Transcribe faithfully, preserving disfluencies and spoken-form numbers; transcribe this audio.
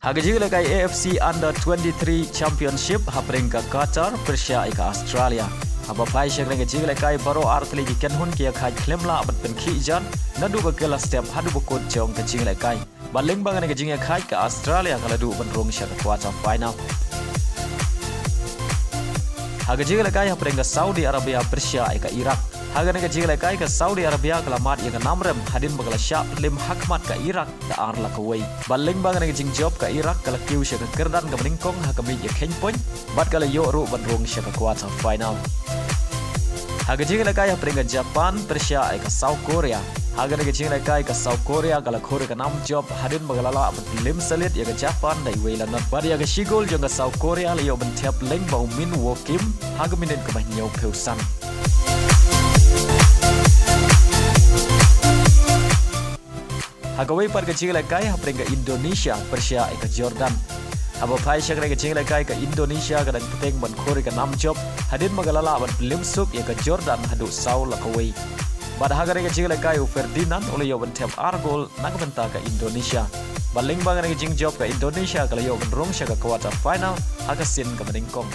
Ha ka jingïalehkai A F C Under twenty-three Championship hapdeng ka Qatar pyrshah ïa ka Australia. Haba phai sha kane ka jingïalehkai baroh artylli ki kynhun ki ïakhaid khlem lah ban pynkhih jan naduh ka kylla step haduh ba kut jong ka jingïalehkai. Bad lyngba kane ka jingïakhaid ka Australia ka la duh ban rung sha ka quarter final. Ha ka jingïalehkai hapdeng ka Saudi Arabia pyrshah ïa ka Iraq. Ha kane ka jingïalehkai ka Saudi Arabia ka la mad ïa ka nam rem hadien ba ka la shah pynlem hakhmat ka Iraq da ar la kawei. Bad lyngba kane ka jingjop ka Iraq ka la kiew sha ka kyrdan kaba nyngkong ha ka miej ïakheiñ point bad ka la ïoh ruh ban rung sha ka quarter final. Ha ka jingïalehkai hapdeng ka Japan pyrshah ïa ka South Korea. Ha kane ka jingïalehkai ka South Korea ka la khur ïa ka nam jop hadien ba ka la lah ban pynlem saliet ïa ka Japan da iwei la not. Bad ïa ka shi gol jong ka South Korea la ïoh ban thep lyngba u Min Woo Kim ha ka minit kaba hynñiewphew san. Ha kawei pat ka jingïalehkai hapdeng ka Indonesia pyrshah ïa ka Jordan. Haba phai sha kane ka jingïalehkai ka Indonesia ka dang bteng ban khur ïa ka nam jop hadien ba ka la lah ban pynlem suk ïa ka Jordan haduh saw la kawei. Bad ha kane ka jingïalehkai u Ferdinand u la ïoh ban thep ar gol na ka bynta ka Indonesia. Bad lyngba kane ka jingjop ka Indonesia ka la ïoh ban rung sha ka quarter final ha ka sien kaba nyngkong.